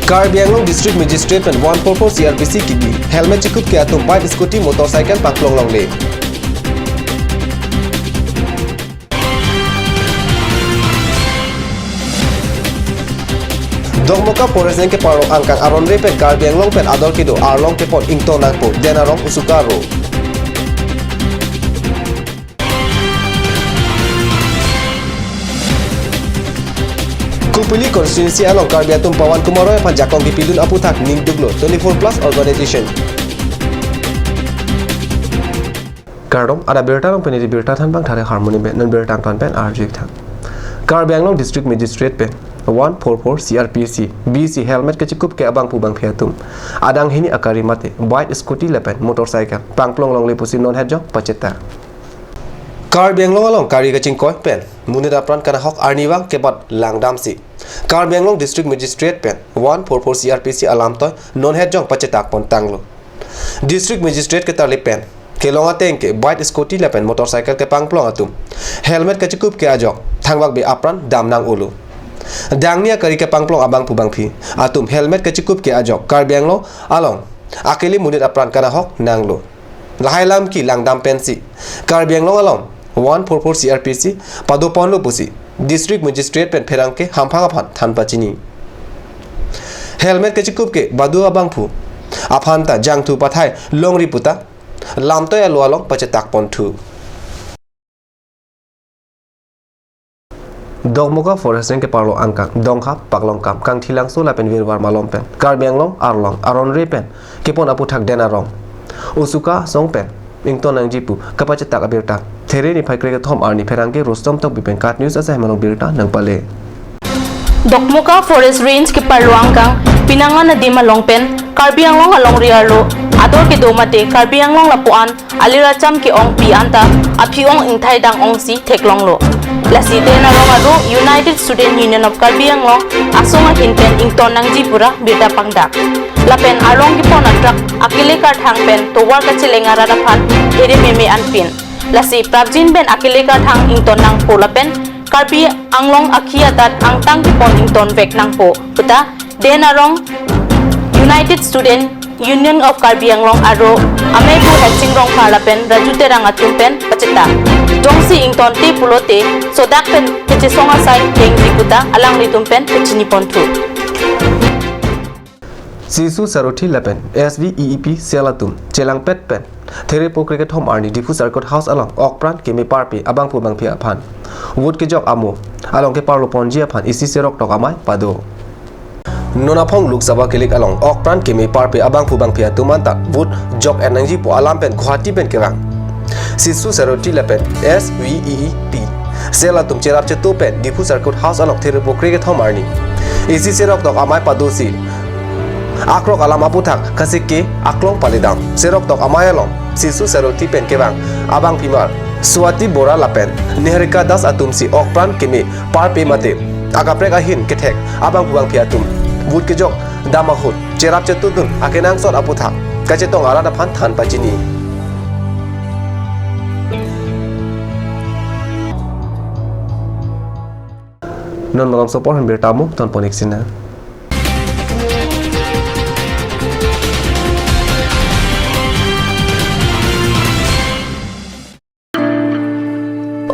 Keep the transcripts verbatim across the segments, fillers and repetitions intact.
Karbi Anglong District Magistrate pen one four four C R P C kibi helmet chekup ke atum bike, scooty, motorcycle pangplong longle. Dokmoka Forest Range keparlo angkang aron re pen Karbi Anglong pen ador kedo arlong kepon ington nangpo Den Arong Usuka Aro. Kopili constituency along Karbi atum Pawan Kumar Roy aphan jakong kipidun aputhak ningduklo twenty-four plus organization. Kardom, ada birta along pen iri birta thanbang thare harmoni be non birta angton pen arju ik tha. Karbi Anglong District Magistrate pen one four four C R P C bisi helmet kechekup ke abangphu bangphi atum adang hini akari mate bike, scooty lapen motorcycle pangplong longle pusi non hetjong pacheta. Karbi Anglong along kari kachingkoi pen monit apran kanahok arnivang kebat langdamsi Karbi Anglong District Magistrate pen one four four C R P C alamtoi non hetjong pachetak pon tanglo. District Magistrate ketarli pen kelong ateng ke bike, scooty lapen motorcycle kepangplong atum helmet kachekup ke ajok thangbak be apran dam nang-olo. Dangni akari kepangplong abangphu bangphi atum helmet kachekup ke ajok Karbi Anglong along akele monit apran kanahok nanglo. Lahai lam ke langdam pensi Karbi Anglong along one four four C R P C padoponlo pusi District Magistrate pen pherangke hamphang aphan than pachini. Helmet kechekup ke badu abangphu aphan ta jangthu pathai longri puta lamtoi alo along pachetak ponthu. Dokmoka Forest Range keparlo angkang Dongkhap, Paklongkam, Kangthilangso lapen Virwar malom pen Karbi Anglong arlong aron re pen kepon aputhak Den Arong Usuka asong pen ington nangji pu kapachetak abirta There niphai krekethom arni pherangke Rustom Tokbi pen KAT News asai malong birta nangpale. Dokmoka Forest Range keparlo angkang Pinangan adim along pen Karbi Anglong alongri arlo ador kedo mate Karbi Anglong lapu-an alir acham ke-ongpi anta aphi-ong ingthai dang-ongsi theklonglo. Lasi Den Arong aro United Student Union of Karbi Anglong asong ahin pen ington nangji pura birta pangdak. Lapen arlong kepon atrak akele karthang pen tovar kacheleng arat aphan here meme anpin. Lasi prapjin pen akele karthang ington nangpo lapen Karbi Anglong akhi adat angtang kepon ington vek nangpo puta Den Arong United Student Union of Karbi Anglong aro amei pu Hetsing Rongphar lapen Raju Terang atum pen pacheta. Jongsi ingtonte pulote sodak pen kechesong asai dengji puta alanglitum pen pachini ponthu. Sisu Sarothi lapen S V E E P cell atum chelangpet pen Therepo krekethom arni Diphu Circuit House along okpran keme parpe abangphu bangphi aphan vote kejok amo along keparlo ponji aphan isi serok tok amei pado. Non aphong Lok Sabha kilik along okpran keme parpe abangphu bangphi atum anta vote jok-et nangji pu alam pen Guwahati pen kevang Sisu Sarothi lapen S V E E P cell atum cherap chetu pen Diphu Circuit House along Therepo krekethom arni isi serok tok amei padosi akrok alam aputhak kasike aklong paledam. Serok tok amei along Sisu Sarothi pen kevang abangphimar Swati Bora lapen Niharika Das atumsi okpran keme parpe mate akaprek ahin kethek abangphu bangphi atum vote kejok dam ahut cherap chetudun akenangsot aputhak kachetong arat aphan than pachini. Non malom sopor han birta mo ton ponik sina.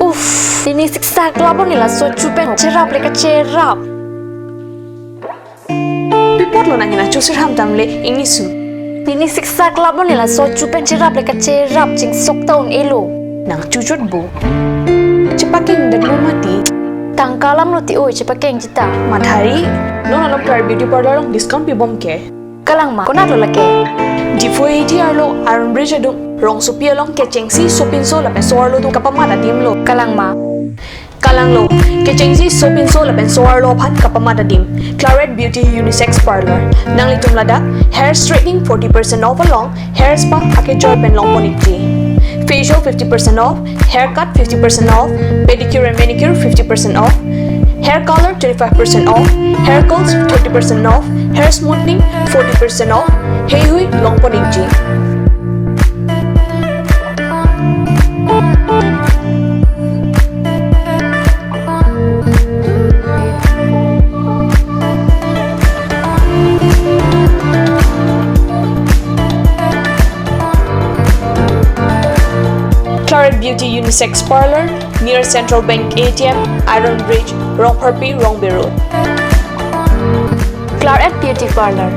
Uff, pini siksak labon nila so chupen cherap le kacherap. Pi apotlo nang hena chusir ham tam le ingni su. Pini siksak labon nila so chupen cherap le kacherap chingsok ta un-elo. Nang chuchot bo. Chepakeng det lo mati. Tangka alam lo ti oi chepakeng chita. Mathari, non along Karbi beauty parlor along discount pibom ke. Kalang ma, konat lo lake. Diphu A D arlo Iron Bridge adung, rongsopi along kechengsi sopinso lapen so-arlo atum kapamat adim lo. Kalang ma. Kalang lo, kechengsi sopinso lapen so-arlo aphan kapamat adim. Claret Beauty Unisex Parlor. Nanglitum ladak hair straightening forty percent off along hair spa akejoi pen longpon ikji. Facial fifty percent off, haircut fifty percent off, pedicure and manicure fifty percent off, hair color twenty-five percent off, hair curls thirty percent off, hair smoothing forty percent off, heihui longpon ikji. Beauty Unisex Parlor, near Central Bank A T M, Iron Bridge, Rongpharpi, Rongbe Road. Claret Beauty Parlor.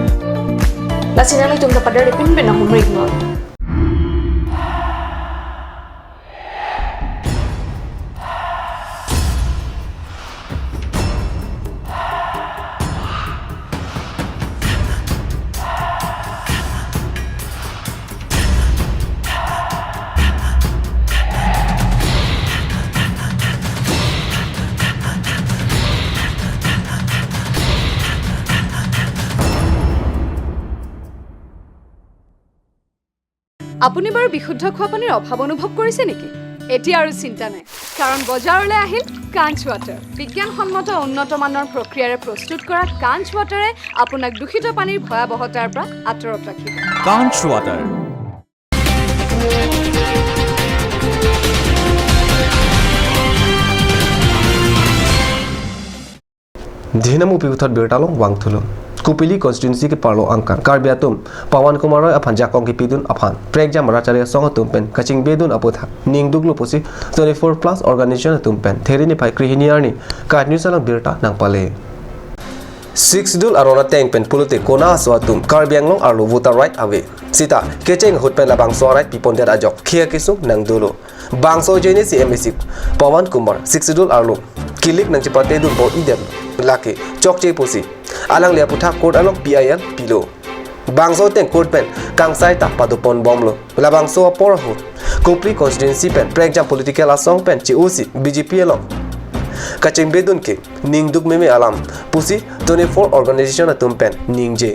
Lasi nanglitum ta pader pinpin ahumrik non. আপুনি বাৰু বিশুদ্ধ খোৱা পানীৰ অভাৱ অনুভৱ কৰিছে নেকি? এতিয়া আৰু চিন্তা নাই, কাৰণ বজাৰলৈ আহিল কাঞ্চ ৱাটাৰ। বিজ্ঞানসন্মত উন্নত মানৰ প্ৰক্ৰিয়াৰে প্ৰস্তুত কৰা কাঞ্চ ৱাটাৰে আপোনাক দূষিত পানীৰ ভয়াৱহতাৰ পৰা আঁতৰত ৰাখিব। কাঞ্চ water. Dhinam upi uthot birta along vangthulo. Kopili constituency ke parlo angkang Karbi atum Pawan Kumar Roy aphan jakong kepidun aphan prekjam rachari asong atum pen kachingbedun aputhak ningduklo pusi twenty-four plus organization atum pen Theri niphai krehini arni KAT News along birta nangpale. Sixth Schedule aron ateng pen pulote kona aso atum Karbi Anglong arlo voter right ave. Sita kecheng ahut pen labangso a-right pipondet ajok khei akesung nangdolo. Bangso ajoine si MAC Pawan Kumar Sixth Schedule arlo kilik nangchepatedun bor-idetlo. Lake chokche pusi alangli aputhak court along PIL pilo. Bangso ateng court pen kangsai ta padoponbomlo. Labangso apor ahut Kopili constituency pen prekjam political asong pen che-osi BJP along kachingbedun ke ningduk meme alam pusi twenty-four organization atum pen ningje.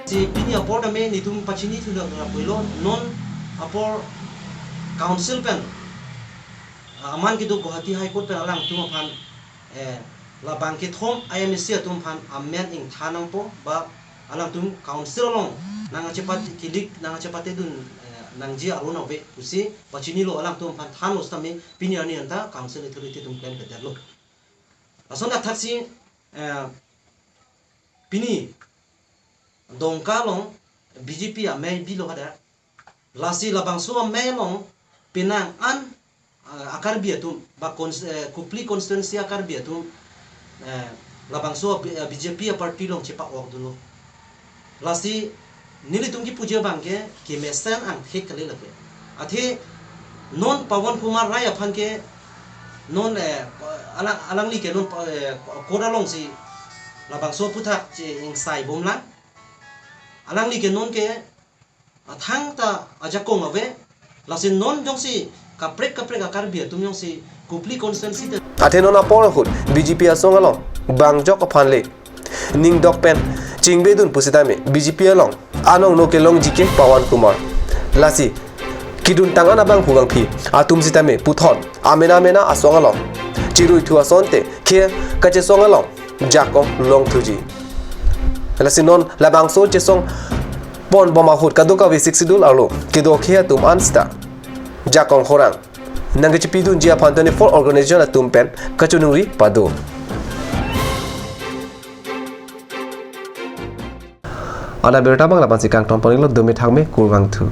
Si pini apor tame netum pachinithu dak pulo, non apor council pen, ah, aman kedo Guwahati High Court pen alangtum aphan, eh, labang kethom MAC atum aphan amen ingthan nangpo ba alangtum council along nangchepat kilik nangchepatedun, eh, nangji aron ave pusi pachinilo, alangtum aphan thanlo sitame pini arni anta council authority atum claim kedetlo. Lason athaksi, eh, pini Dongka along BJP amei bilo hadak. Lasi labangso amei along penang an, eh, a-Karbi atum ba cons-, eh, Kopili constituency a-Karbi atum, eh, labangso B-, eh, BJP a-party along chepa-okdunlo. Lasi nelitum kipuji abang ke kemesen angthek kali lake. Athe non Pawan Kumar Roy aphan ke non, eh, alang, alangli ke non, eh, court alongsi labangso aputhak che-ingsaibomlang. Alangli ke non ke athangta ajakong ave. Lasi non jongsi kaprek kaprek a-Karbi atum jongsi Kopili constituency te. Athe non apor ahut BJP asong along bangjok aphan le ningdok pen chingbedun pusitame BJP along anong no kelongji ke Pawan Kumar. Lasi kedun tang an abang huvang phi atum sitame puthot amena mena asong along chiruithu asonte khei kachesong along jakong longthuji. Lasi non labangso chesongponbom ahut kadokave Sixth Schedule arlo kedo khei atum an sita jakong khorang nangkechepidunji aphan twenty-four organization atum pen kachiningri pado. Ana birta abang lapu-ansi kangton pon-iklo, dome thangme kurvangthu.